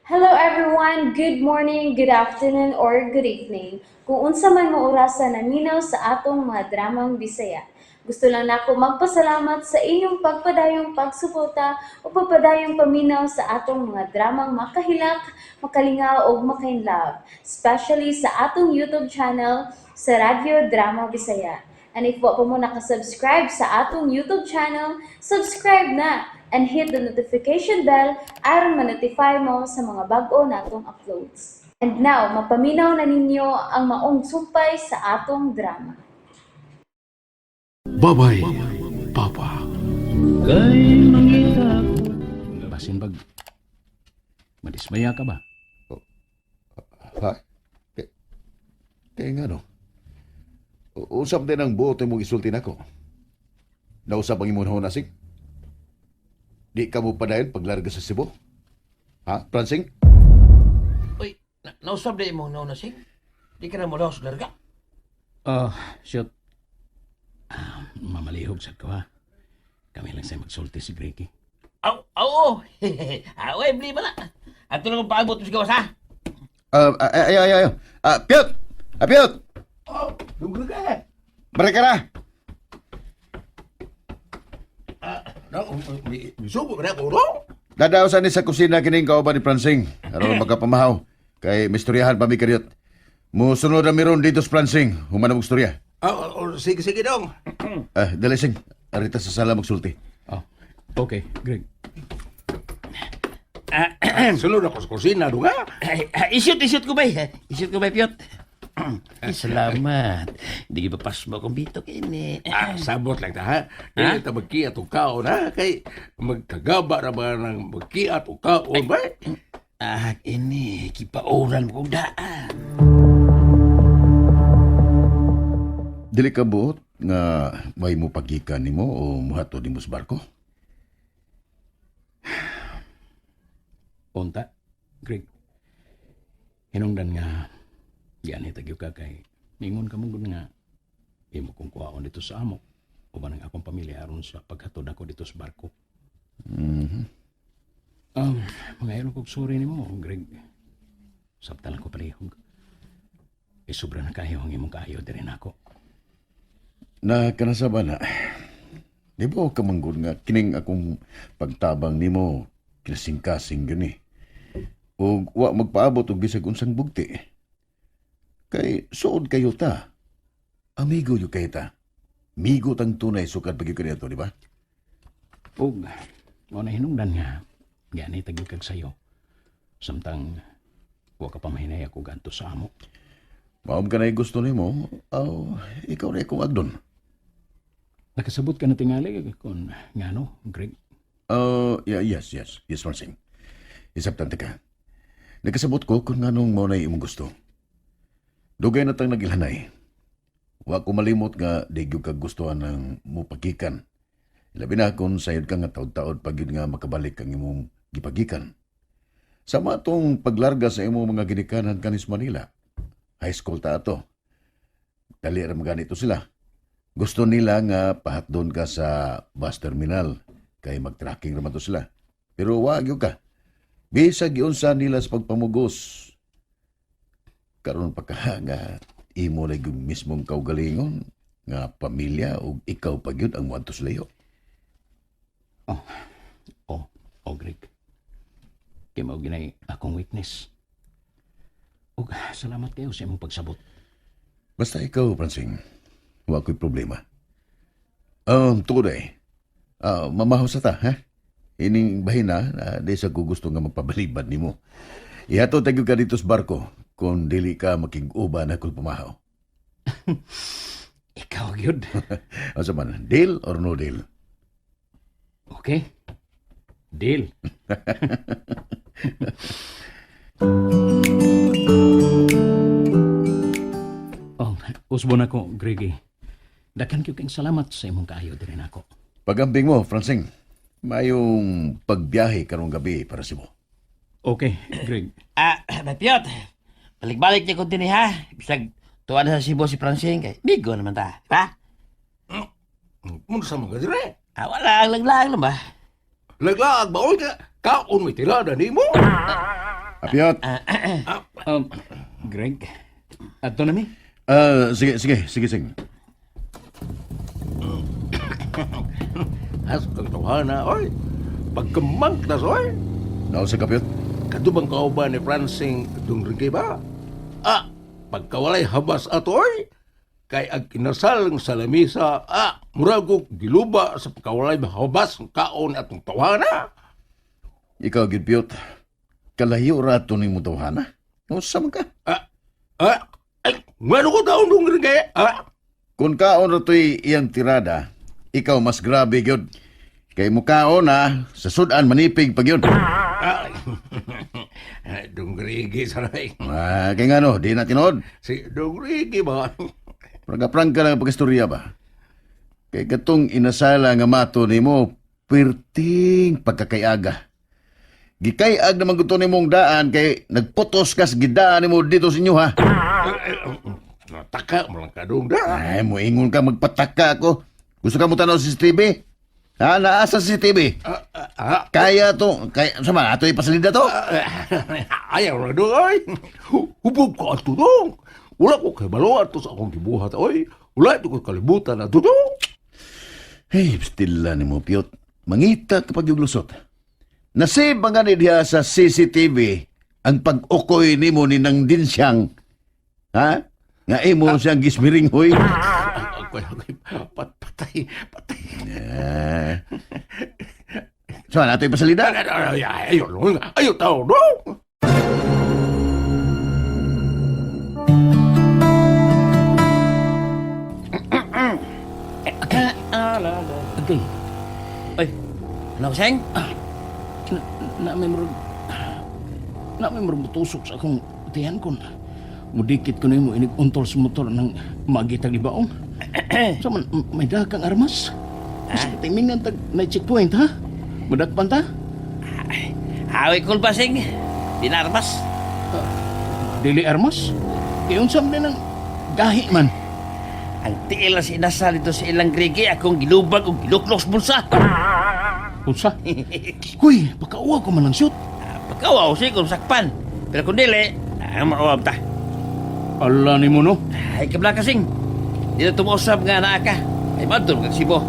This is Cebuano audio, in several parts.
Hello everyone! Good morning, good afternoon, or good evening. Kung unsa man mo orasa naminaw sa atong mga dramang Bisaya. Gusto lang nako magpasalamat sa inyong pagpadayong pagsuporta o pagpadayong paminaw sa atong mga dramang makahilak, makalingaw ug makainlove, especially sa atong YouTube channel sa Radyo Drama Bisaya. And if wa pa mo nakasubscribe sa atong YouTube channel, subscribe na and hit the notification bell aron ma-notify mo sa mga bag-o natong uploads. And now, mapaminaw na ninyo ang maong sumpay sa atong drama. Babay, Papa. Basin bag madismaya ka ba? Ha? Kaya nga no. Usap din ang buot mong isulti nako. Nausap ang imong nasig. Di ka mo padayon paglarga sa Cebu? Ha, Pransing? Uy, nausap na imong nauna sing. Di ka na mo sa larga. Oh, shoot. Ah, mamalihog sad ko ha. Kami lang sa magsulti si Grecky. Aw, aw, oh. Aw, ay, bli ba na? Ato lang ang paabot mo sa gawas, ha? Ah, ay, ay, ay, ay. Ah, Piot! Ah, Piot! Oh, dunggo ka. Balik ka na! No, misubo na ko ro. Dadaw sa ni sa kusina kining kauban ni Pransing. Aron magkapamahaw. Kay mistoryahan pa mi kadiyot. Musunod na meron dito sa Pransing. Human na istorya. Oh, oh, sige sige dong. Ah, dali sing. Arita sa sala magsulti. Oh, okay, Greg. Sulod ako sa kusina dong ha. Ay, ah, isyot, isyot ko ba? Isyot ko ba, Piot? Ay, salamat. Hindi ba pas mo akong bitok ini. Ah, sabot lang ta ha. Dili ta magkiat og kaon ha kay magkagaba ra ba nang magkiat og kaon ba? Ah, ini, kipauran mo kong daan. Dili ka buot nga may mo pagikan nimo o muhatod nimo sa barko? Unta, Greg. Hinungdan nga yan hitagyo ka kay ningon ka mong gud nga imo kong kuhaon dito sa amo uban ang akong pamilya aron sa paghatod ako dito sa barko. Mga ilong kog sorry nimo, Greg. Sabta lang ko palihog. Eh, sobra na kayo ang imong kaayo diri nako. Na kanasaba na. Di ba ka manggod nga kining akong pagtabang nimo kinasingkasing yun eh. O wa magpaabot og bisag unsang bugti. Kay suod kayo ta. Amigo yo kay ta. Migo tang tunay sukad pag kaniadto, di ba? Ug mo na hinungdan nga gani tagyo kag sayo. Samtang wa ka pa mahinay ako ganto sa amo. Maom ka na gusto nimo, aw ikaw na akong agdon. Nakasabot ka na tingali kung ngano, Greg. Oh, yeah, yes, yes. Yes, Marcing. Isabtan ka. Nagkasabot ko kung nganong mao na imong gusto. Dugay na tang nagilhanay. Wa ko malimot nga di gyud ka gustuhan ng mupagikan. Labi na kung sayod ka nga taod-taod pag yun nga makabalik ang imong gipagikan. Sama atong paglarga sa imong mga ginikanan kanis Manila. High school ta ato. Dali ra man ganito sila. Gusto nila nga pahatdon ka sa bus terminal kay mag-tracking raman to sila. Pero wa gyud ka. Bisag giunsa nila sa pagpamugos. Karon pa ka nga imo na gyud mismong kaugalingon nga pamilya ug ikaw pa gyud ang moadto sa layo. Oh, oh, oh, Greg. Kay mao ginay akong weakness. Ug salamat kayo sa imong pagsabot. Basta ikaw, Francine, wa ko'y problema. Tuod eh. Ah, mamahaw sa ta, ha? Ining bahina, na di sa gugusto nga magpabalibad nimo. Ihatod tayo ka dito sa barko kung dili ka makig-uban akong pamahaw. Ikaw gyud. Asa man, deal or no deal? Okay. Deal. Oh, usbo na ko, Greggy. Dakan gyud kang salamat sa imong kaayo diri nako. Pagambing mo, Francine, mayong pagbiyahe karong gabi para sa mo. Okay, Greg. Ah, may Piot. Balik-balik niya kung dini, ha? Bisag, tuwa na sa Cebu si Francine kay Bigo naman ta, di ba? Mun sa mga dire. Ah, wala, laglag lang ba? Laglaag ba oy ka? Kaon may tirada nimo. Apiot. Greg, adto na mi. Ah, sige, sige, sige, sige. As kang tawhana, oy. Pagkamangtas, oy. Naunsa ka, Piot? Kadubang kauban ni Francing Dungrigay ba? Ah, pagkawalay habas ato, oy. Kay ag inasal ng salamisa, ah, murag og giluba sa pagkawalay habas ng kaon atong tawhana. Ikaw, gyud, Piot. Kalayo ra ato nimo tawhana. Unsa man ka? Ah, ah, ay, ngano ko taon Dungrigay? Ah, Kung kaon ra to'y iyang tirada, ikaw mas grabe gyud. Kay mukaon na sa sudan manipig pag yun. ah, Dungrigay saray. Ah, kay ngano, di na tinuod. Si Dungrigay ba? Prangka-prangka lang ang pag-istorya ba? Kay katong inasala nga mato nimo, pirting pagkakayaga. Gikayag naman gusto nimong daan kay nagputos kas gidaan nimo dito sa inyo ha. Nataka mo lang ka dong da. Ay, moingon ka magpataka ako. Gusto ka mo tanaw sa CCTV? Ha, naa sa CCTV. Ah, ah, ah. Kaya to, kaya, sama, ato ipasalida to. Ayaw na dong, ay. Hubog ko ato dong. Wala ko kay balo ato sa akong gibuhat, oy. Wala ito ko kalibutan ato dong. Hey, stilla ni mo, Piot. Mangita kapag yung lusot. Nasib ang gani diha sa CCTV ang pag-ukoy nimo ni nang din siyang, ha? Nga imo siyang gismiring hoy. Ako'y, ako'y, pat, patay, patay. Eh. So, ano ito ipasalida? Ay, ay, ay, Ayaw, dong. Ayaw tao dong. Agay, Oy, ano sing? na, na may murag na may murag mutusok sa akong tiyan kon. Mudikit ko nimo inig untol sa motor ng magitag libaong. Sa man may dagkang armas. Mas timingan tag na checkpoint ha. Madakpan ta. Hawi kulpa sing. Dinarmas. Dili armas. Kay unsa man din ang gahi man. Ang tiil na si inasal dito sa ilang Gregi akong gilubag og giluklok sa bulsa. Unsa? Huy, pakauwa ko man ang shoot. Pagkawaw si kung sakpan. Pero kung dili, mauwab ta. Ala nimo no. Ay, kabla kasing. Dito tumuusap nga naa ka. Ay, madto kag Cebu.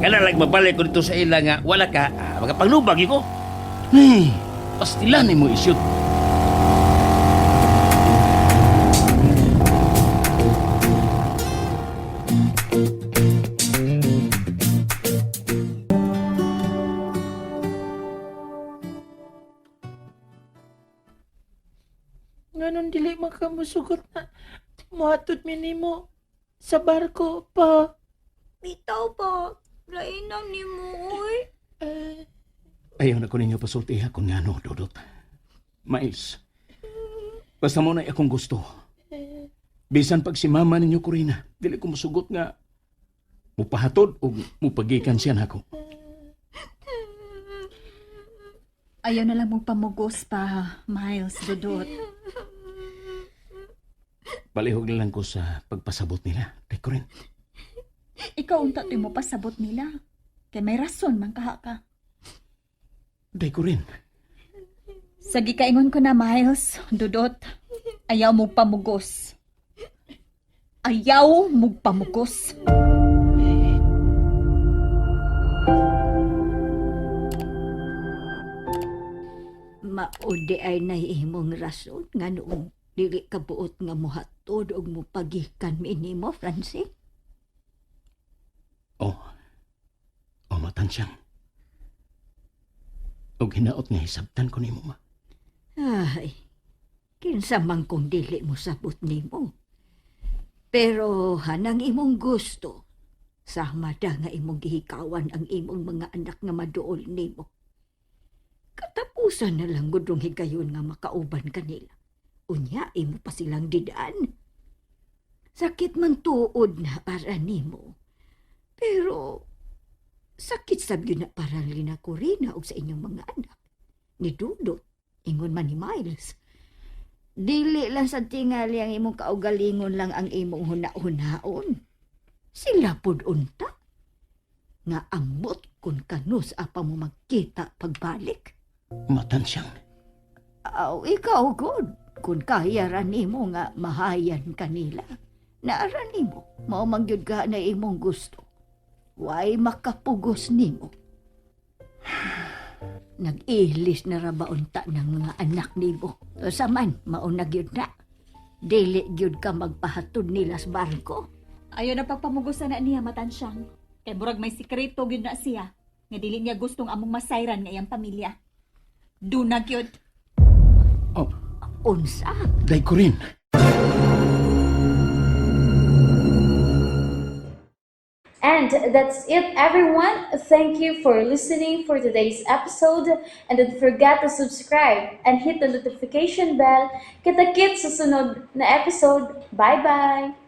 Kana lang mabalik ko dito sa ila nga wala ka, makapanglubag ko. Hey, pastilan nimo i-shoot. Nganon dili man ka musugot na muhatod mi nimo sa barko pa. Bitaw pa. Lainan ni mo, oy. Eh, Ayaw na ko ninyo pasulti ha kung ngano, Dodot. Mais, basta mo na akong gusto. Bisan pag si mama ninyo, Corina, dili ko musugot nga mupahatod o mupagikan siya nako. Ayaw na lang mong pamugos pa, Miles, Dudut. Balihog na lang ko sa pagpasabot nila. Kay Corin, Ikaw unta to'y mo pasabot nila. Kay may rason man kaha ka. Day Corin, Sa gikaingon ko na, Miles, Dudut, ayaw mong pamugos. Ayaw mong pamugos. Maudi ay nahihimong rason nga noong dili ka buot nga muhatod og mupagikan mi nimo, Francis. oh, oh matansyang. Og hinaot nga hisabtan ko nimo ma. Ay, kinsa man kung dili mo sabot nimo. Pero hanang imong gusto, sama da nga imong gihikawan ang imong mga anak nga maduol nimo. Katapusan na lang gudong higayon nga makauban kanila. Unya, imo pa silang didaan. Sakit man tuod na para nimo. Pero sakit sab yun na para lina Corina og sa inyong mga anak. Ni Dudot, ingon man ni Miles. Dili lang sa tingali ang imong kaugalingon lang ang imong huna-hunaon. Sila pud unta. Nga amot kun kanus apa mo magkita pagbalik. Matansyang. Aw, ikaw gud. Kung kaya ra nimo nga mahayan kanila. Naara nimo, mao man gyud ka na imong gusto. Way makapugos nimo. Nag-ilis na ra ba unta ng mga anak nimo? Sa man, mao na gyud na. Dili gyud ka magpahatod nila sa barko. Ayaw na pagpamugusan na niya matansyang. Kay murag may sikreto gyud na siya. Nga dili niya gustong among masayran nga iyang pamilya. Duna gyud. Oh, Unsa? day ko rin. And that's it, everyone. Thank you for listening for today's episode. And don't forget to subscribe and hit the notification bell. Kita-kits sa sunod na episode. Bye-bye!